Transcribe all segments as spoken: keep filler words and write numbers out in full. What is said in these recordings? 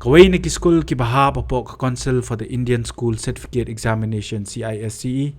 Kawei na ki skul kiba hap hapoh ka Council for the Indian School Certificate Examination, C I S C E,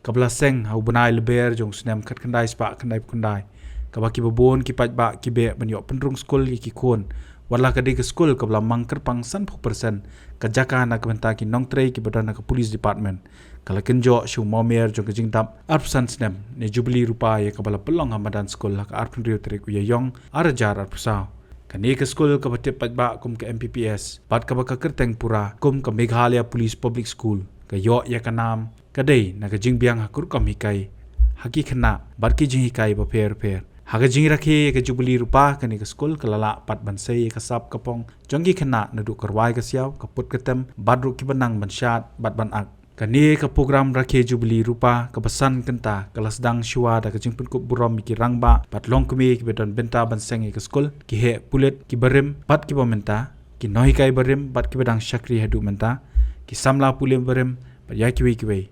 kaba la seng ha u bnai Lber jong u snem khatkhyndai spah khyndaiphew khyndai, kaba kiba bun ki paidbah ki beh ban ïoh pynrung skul ïa ki khun, wat la ka dei ka skul kaba la mang kyrpang sanphew percent ka jaka na ka bynta ki nongtrei kiba don ha ka Police Department, ka la kynjoh sha u mawmer jong ka jingdap arphew san snem ne Jubili Rupa ïa kaba la pynlong ha madan skul ha ka arphew hynriew tarik u Ïaïong arhajar arphew saw. Kane ka skul kaba tip paidbah kum ka M P P S bad kaba ka kyrteng pura kum ka Meghalaya Police Public School, ka ïoh ïa ka nam ka dei na ka jingbiang ha ka rukom hikai ha ki khynnah bad ki jinghikai bapher bapher. Ha ka jingrakhe ïa ka Jubili Rupa, kane ka skul ka la lah pat ban sei ïa ka sap ka pong jong ki khynnah naduh ka rwai ka siaw, ka put ka tem bad ruh kiba nang ban shad bad ban ak. Kane ka program rakhe Jubili Rupa kaba san kynta ka la sdang shuwa da ka jingpynkup burom ïa ki rangbah bad longkmie kiba don bynta ban seng ïa ka skul, ki heh pulit, ki barim bad ki bym bynta, ki nonghikai barim bad kiba dang shakri haduh mynta, ki samla pule barim bad ïa kiwei kiwei.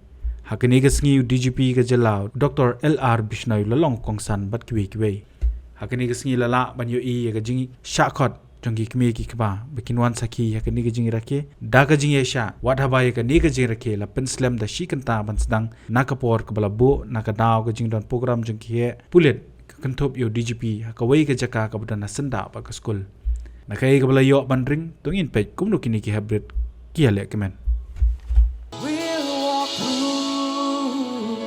Ha kane ka sngi u D G P ka jylla, Doctor L R Bishnoi, u la long kongsan bad kiwei kiwei. Ha kane ka sngi la lah ban ïohi ïa ka jingshah khot jong ki kmie ki kpa ba kin wan sakhi ha kane ka jingrakhe da ka jingïaishah, wat haba ïa kane ka jingrakhe la pynslem da shi kynta ban sdang na ka por kaba la buh na ka daw ka jingdon program jong ki heh pulit, ka kynthup ïa u D G P ha kawei ka jaka kaba don ha syndah bad ka skul. Na kaei kaba la ïoh ban ring, to ngin peit kumno kine ki heprit ki ïaleh kmen. We'll walk through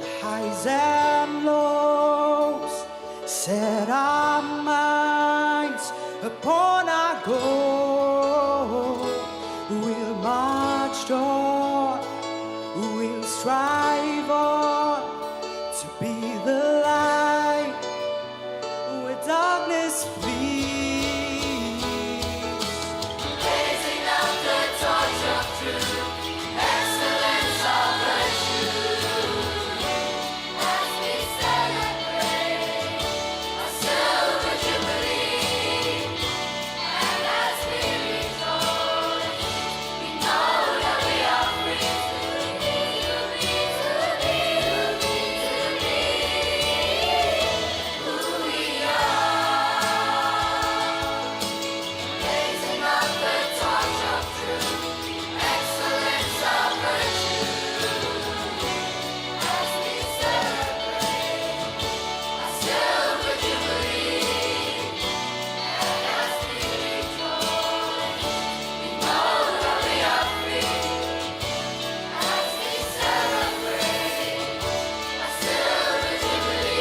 the highs and lows, set our minds upon our goal. We'll march on, we'll strive on to be the light where darkness flees. Raising up the torch of truth, excellence of virtue, as we celebrate a silver jubilee, and as we rejoice, we know that we are free to be, to be, to be, to be who we are. Raising up the torch of truth, excellence of virtue, as we celebrate a silver jubilee, and as we rejoice, we know that we are free, as we celebrate a silver jubilee.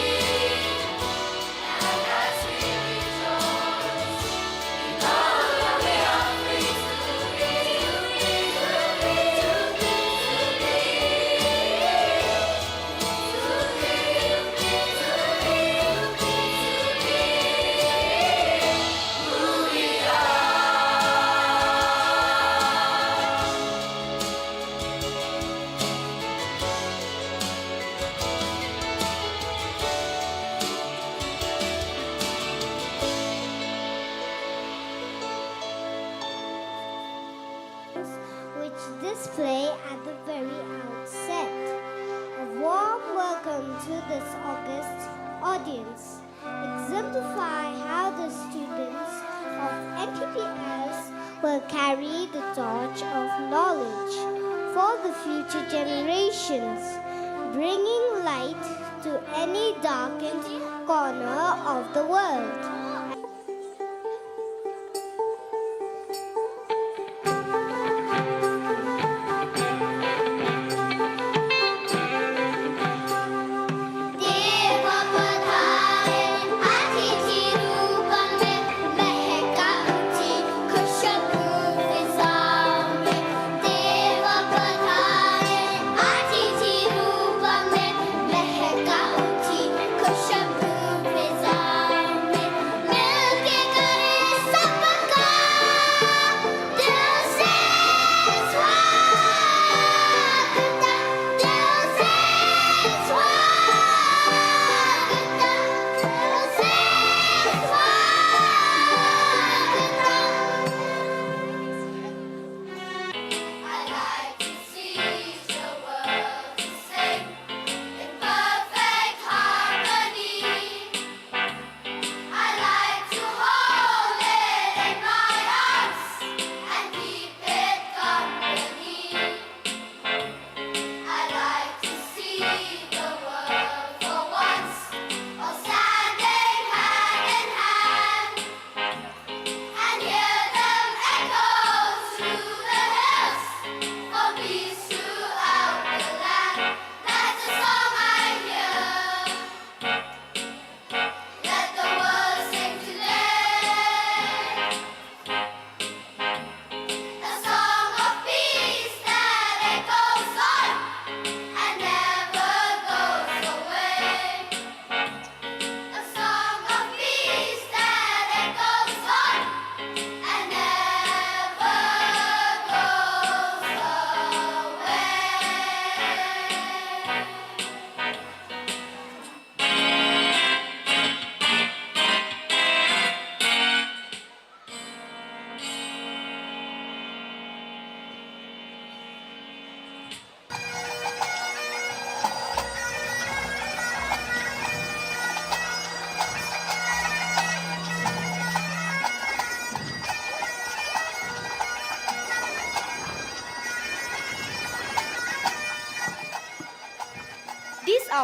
Which display at the very outset. A warm welcome to this august audience. Exemplify how the students of M P P S will carry the torch of knowledge for the future generations, bringing light to any darkened corner of the world.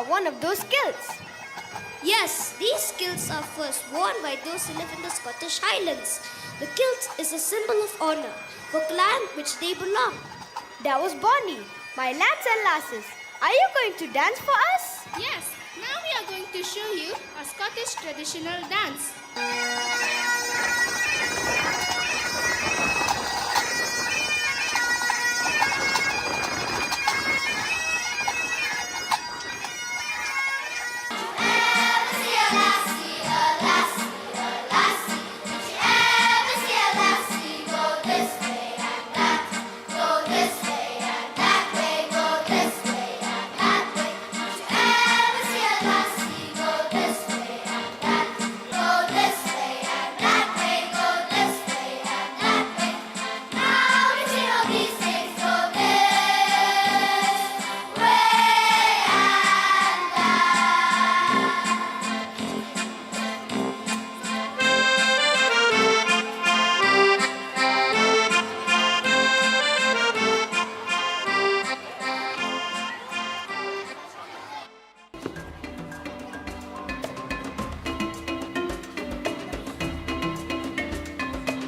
one of those kilts. Yes, these kilts are first worn by those who live in the Scottish Highlands. The kilt is a symbol of honor for clan which they belong. That was Bonnie. My lads and lasses, are you going to dance for us? Yes, now we are going to show you a Scottish traditional dance.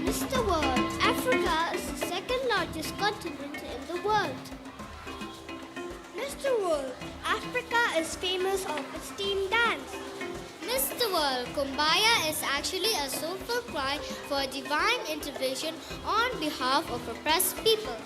Mister World, Africa is the second largest continent in the world. Mister World, Africa is famous of its team dance. Mister World, Kumbaya is actually a soulful cry for divine intervention on behalf of oppressed people.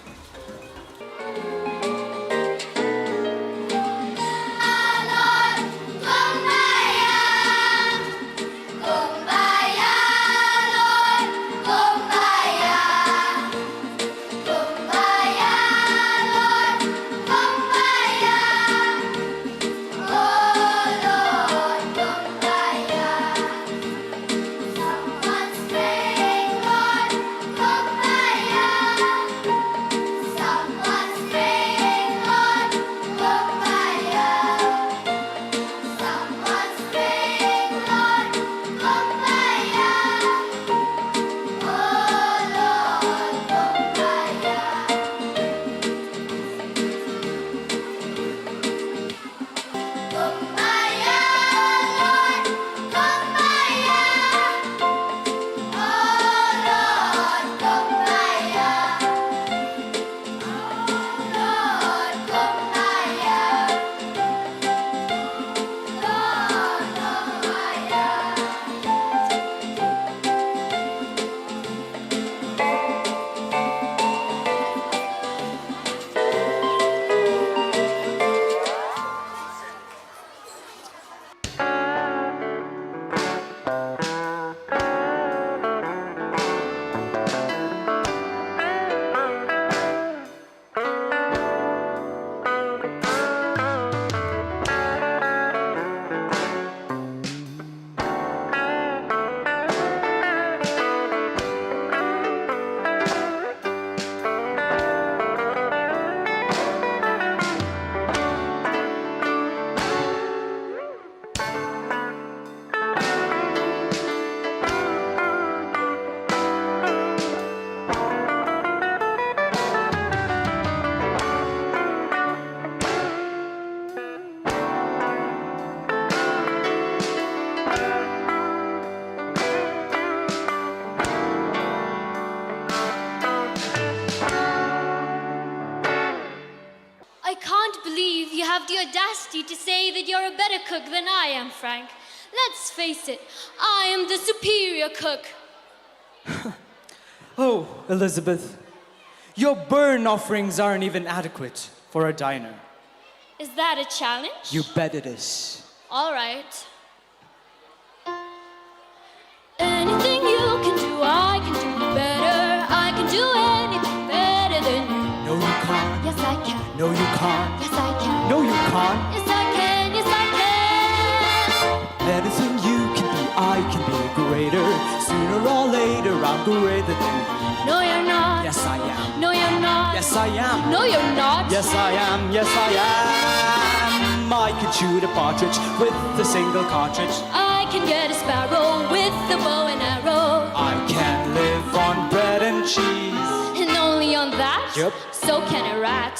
I can't believe you have the audacity to say that you're a better cook than I am, Frank. Let's face it, I am the superior cook. Oh, Elizabeth, your burnt offerings aren't even adequate for a diner. Is that a challenge? You bet it is. All right. Anything you can do, I can do better. I can do anything better than you. No, you can't. Yes, I can. No, you can't. Yes, I can. No, you can't. Yes, I can. Yes, I can. Anything you can be, I can be greater. Sooner or later, I'm greater than you. No, you're not. Yes, I am. No, you're not. Yes, I am. No, you're not. Yes, I am. Yes, I am. I can shoot a partridge with a single cartridge. I can get a sparrow with a bow and arrow. I can live on bread and cheese. And only on that? Yep. So can a rat.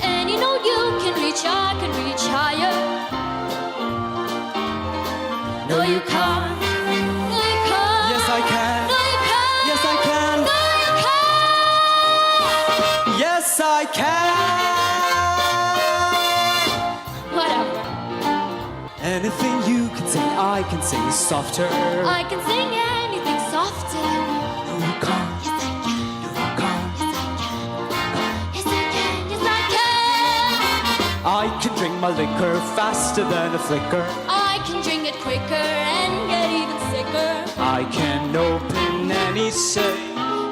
And you know you can reach, I can reach higher. No, you can't. No, you can't. Yes, I can. No, you can't. Yes, I can. No, you can't. Yes, I can. Whatever. Anything you can sing, I can sing softer. I can sing anything softer. No, you can't. Yes, I can. No, you can't. Yes, I can. Yes, I can. Yes, I can. I can drink my liquor faster than a flicker. I can drink it quicker and get even sicker. I can open any safe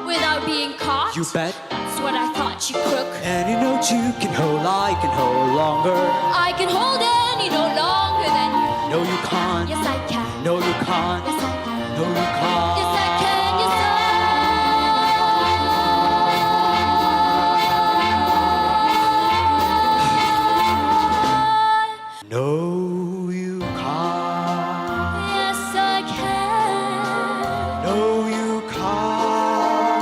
without being caught. You bet. That's what I thought, you crook. Any note you can hold, I can hold longer. I can hold any note longer than you. No, you can't. Yes, I can. No, you can't. Yes, I can. No, you can't. Yes, I can. Yes, I can. No, you can't. Yes, I can. No, you can't.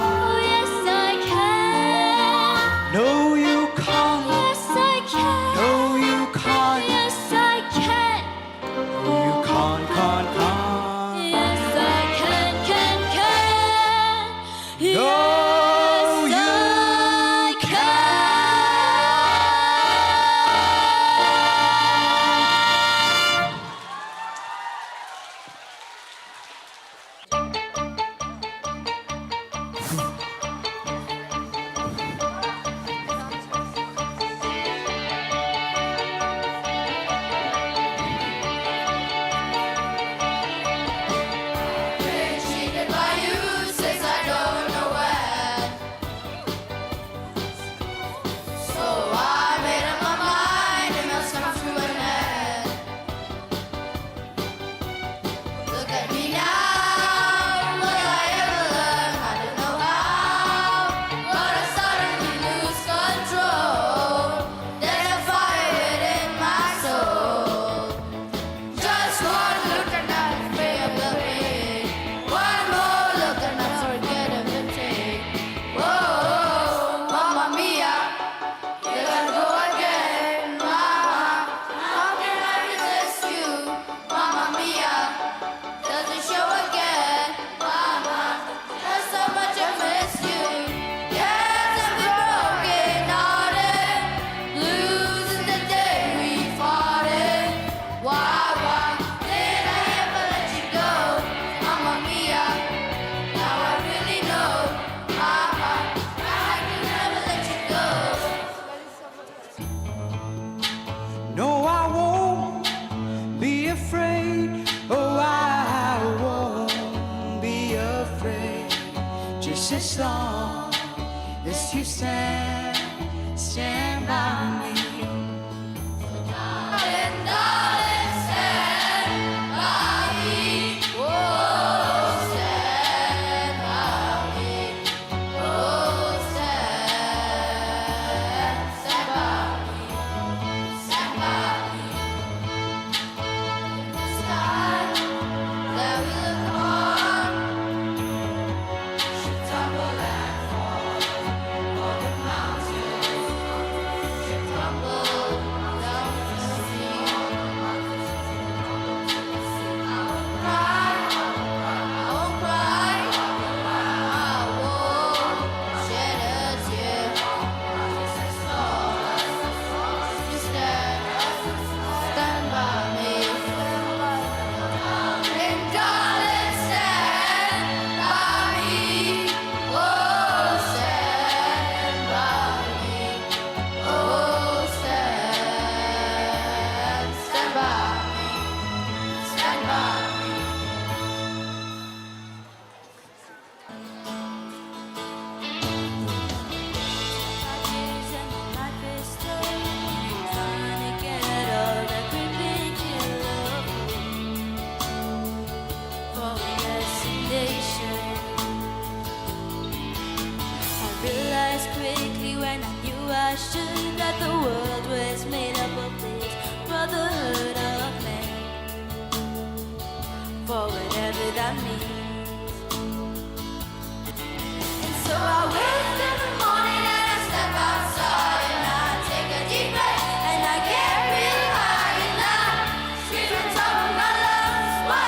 Oh, yes, I can. No, you can't. Yes, I can. No, you can't. Yes, I can. No, you can't, can't, can't. Yes, I can, can, can. No, you can't. So I made up my mind, it must come to an end. Look at me now, will I ever learn? I don't know how, but I suddenly lose control. There's a fire within my soul. Just one look and I'll free of the pain. One more look and I'll forget everything. Whoa, Mamma Mia, here I go again, Mama. How can I resist you, Mamma Mia? Does it show again, Mama? There's so much I miss you. Yes, I'm broken hearted, losing the day we parted. Why, why did I ever let you go? Mamma Mia, now I really know. Mama, I could never let you go. No, I won't be afraid. Oh, I won't be afraid. Just as long as you stand, stand by me. Darling, darling, stand by me. Oh, stand by me. Oh, stand, stand by me, stand by me. In the sky that we look upon should tumble and fall, all the mountains should crumble down to the sea. Stand by me, stand by me. I realized quickly when I knew I should that the world was made up of this brotherhood of men, for whatever that means. And so I wake up in the morning and I step outside and I take a deep breath and I get real high and I scream at the top of my lungs, "Why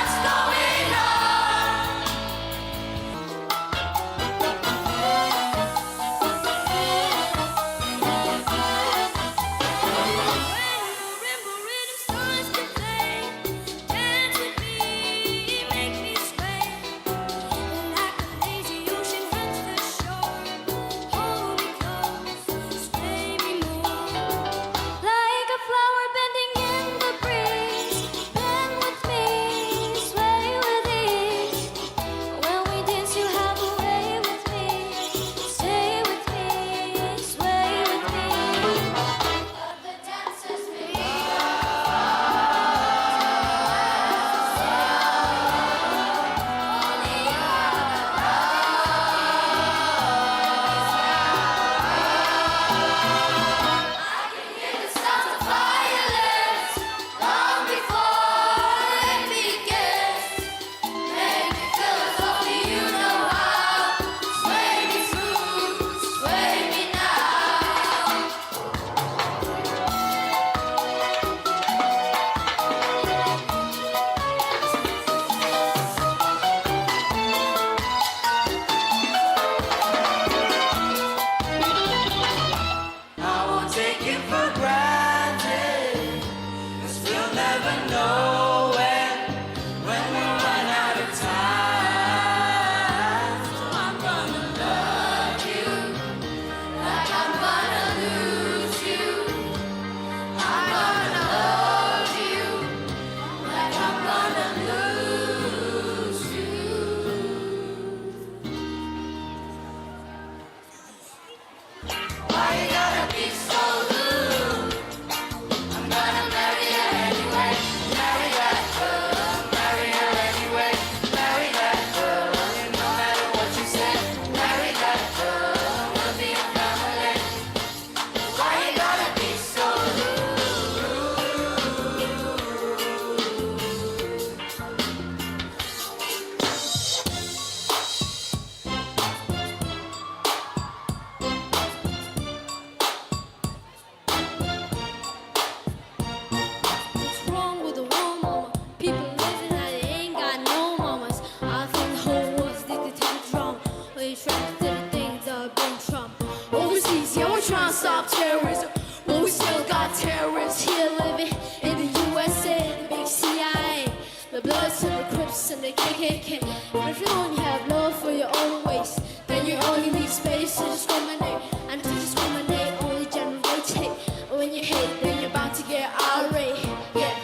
and the Crips and the K K K. If you only have love for your own ways, then you only leave space to discriminate. And to discriminate only generates hate. When you hate, then you're bound to get irate. Yeah,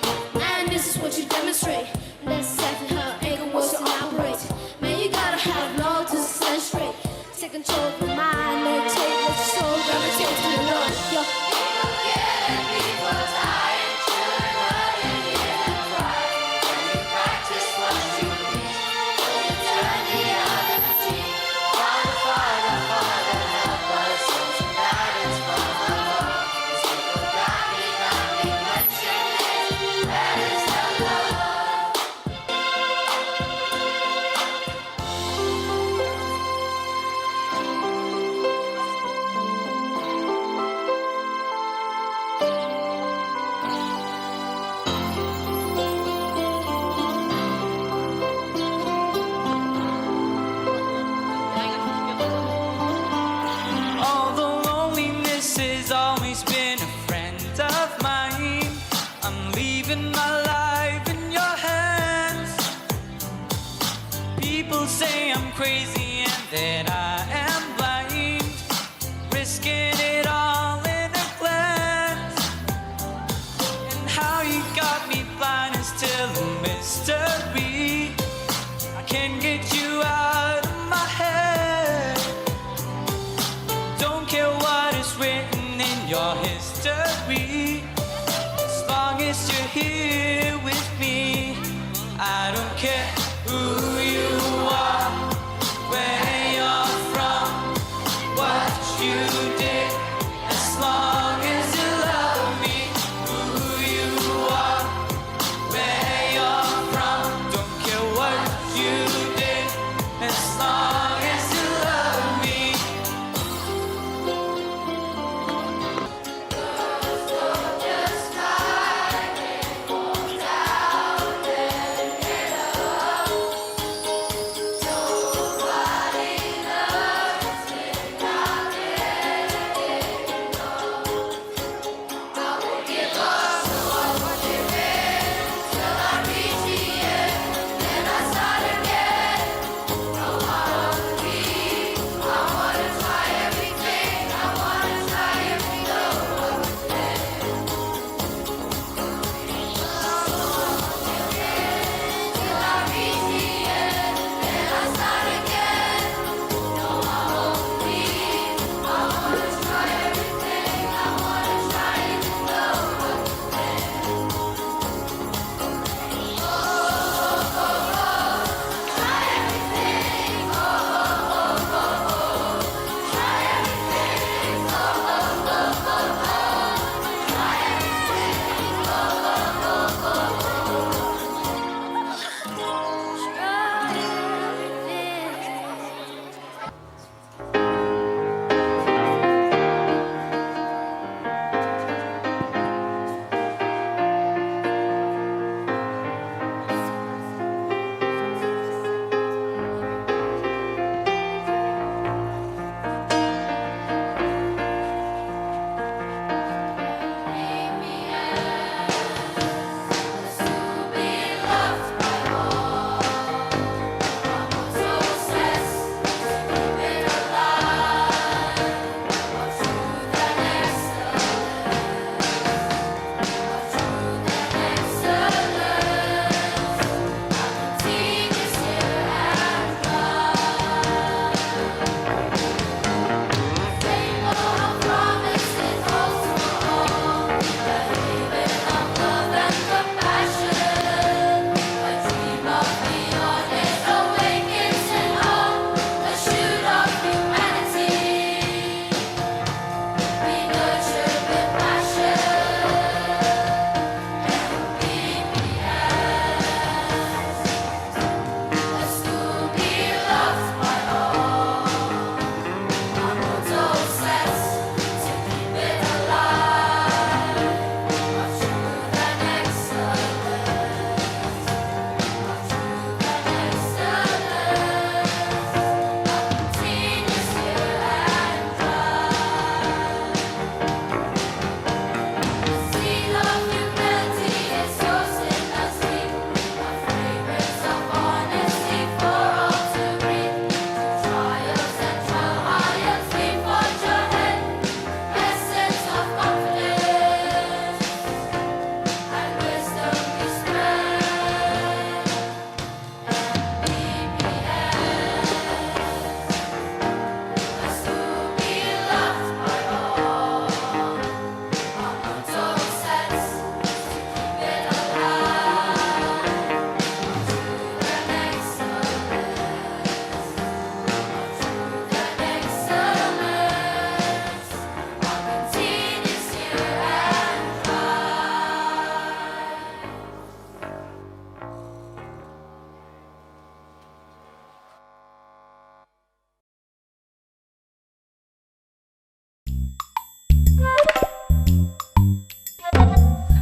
and this is what you demonstrate. That's exactly how anger works and operates. Man, you gotta have love to sense straight. Take control of your mind, meditate, let your soul gravitate to your love. Yo. Although loneliness has always been a friend of mine, I'm leaving my life in your hands. People say I'm crazy and that I am blind, risking it all in a glance. And how you got me blind is still a mystery. I can't get you out of my head. Don't care what is written in your history. As long as you're here with me, I don't care who you are, where you're from, what you did. As long as you love me, who you are, where you're from, don't care what you did. As long as you love me.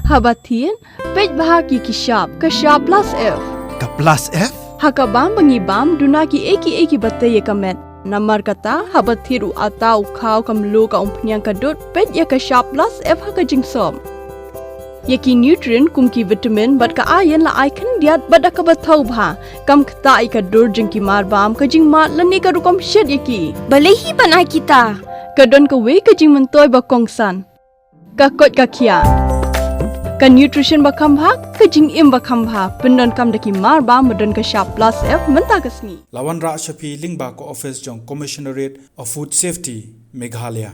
Haba thied, peit bha ïa ki shap, ka shap plus F. Ka plus F? Ha ka bam ba ngi bam, duna kiei kiei kiba tei ïa ka met. Namar kata, haba thied u atta, u khaw, ka mluh, ka umphniang, ka dud, peit ïa ka shap plus F ha ka jingsop. Ïa ki nutrient kum ki vitamin bad ka iron la ai khyndiat bad da kaba thaw bha. Kam ktah ïa ka dur jong ki mar bam, ka jingmad lane ka rukom shet ïa ki. Balei hi ban ai kita? Ka don kawei ka jingmyntoi ba kongsan. Ka koit ka khiah. Ka nutrition ba kham bha, ka jingim ba kham bha. Pyndonkam da ki mar bam ba don ka shap plus F mynta ka sngi. La wanrah sha phi lyngba ka office jong Commissionerate of Food Safety, Meghalaya.